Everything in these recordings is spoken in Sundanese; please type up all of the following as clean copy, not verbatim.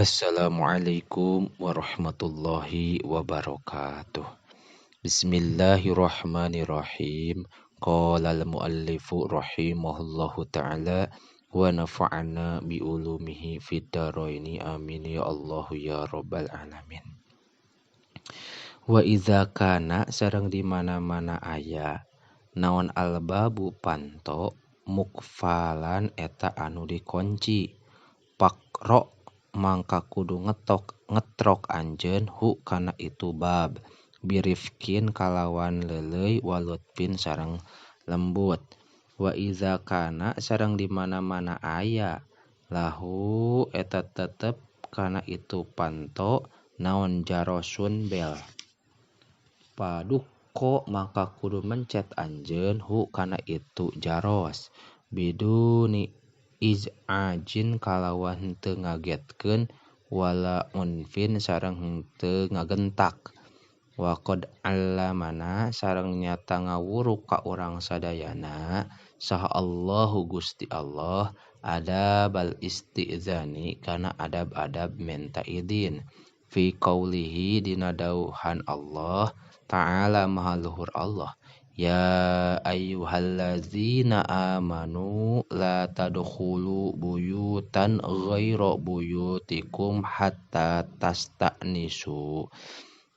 Assalamualaikum warahmatullahi wabarakatuh. Bismillahirrahmanirrahim. Qala al-muallifu rahimahullahu ta'ala wa nafa'ana bi ulumihi fid dharaini amin ya Allah ya rabbal alamin. Wa idza kana sareng di mana-mana aya naon albabu panto mukfalan eta anu dikunci pakro mangka kudu ngetrok anjeun hu kana itu bab birifkin kalawan leuleuy walutfin sareng lembut. Wa iza kana sareng di mana-mana aya lahu eta tetep kana itu panto naon jarosun bel padukko mangka kudu mencet anjeun hu kana itu jaros biduni iz'ajin kalawan henteu ngagetkeun wala unfin sareng henteu ngagentak. Wa qad allamana sareng nyata ngawuruk ka urang sadayana saha Allahu Gusti Allah adabal istizani kana adab-adab menta idin fi qaulihi dina dawuhan Allah ta'ala maha luhur Allah ya ayyuhallazina amanu la tadkhulu buyutan ghaira buyutikum hatta tasta'nisu.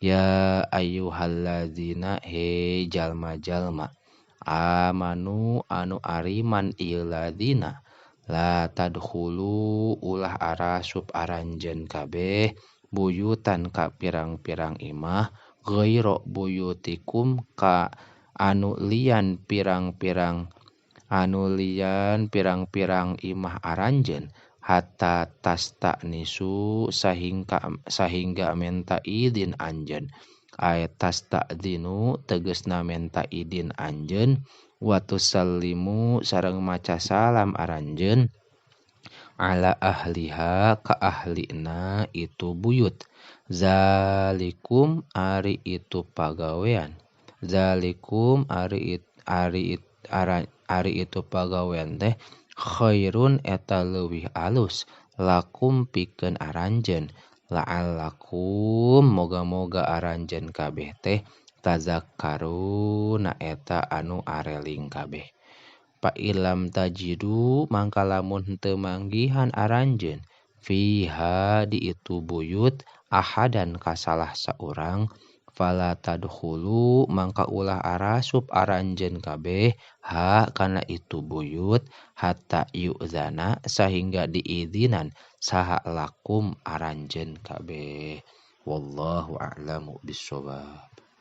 Ya ayyuhallazina he jalma-jalma amanu anu ariman ieu ladzina la tadkhulu ulah arasup aranjeun kabeh buyutan ka pirang-pirang imah ghaira buyutikum ka anu lian pirang-pirang imah aranjeun hatta tasta'nisu sahingga menta idin anjeun ay tasta'dinu tegasna menta idin anjeun wa tusallimu sareng maca salam aranjeun ala ahliha ka ahlina itu buyut. Zalikum ari itu pagawean zalikum ari itu pagawean teh khairun eta leuwih alus lakum pikeun aranjeun la'allakum moga-moga aranjeun kabeh teh tazakkaruna eta anu areling kabeh. Fa ilam tajidu mangka lamun henteu manggihan aranjeun fiha di itu buyut ahadan ka salah saurang fala tadkhulu mangka ulah arasup aranjeun kabeh ha kana itu buyut hatta yu'zana sahingga diizinan saha lakum aranjeun kabeh. Wallahu a'lamu bissawab.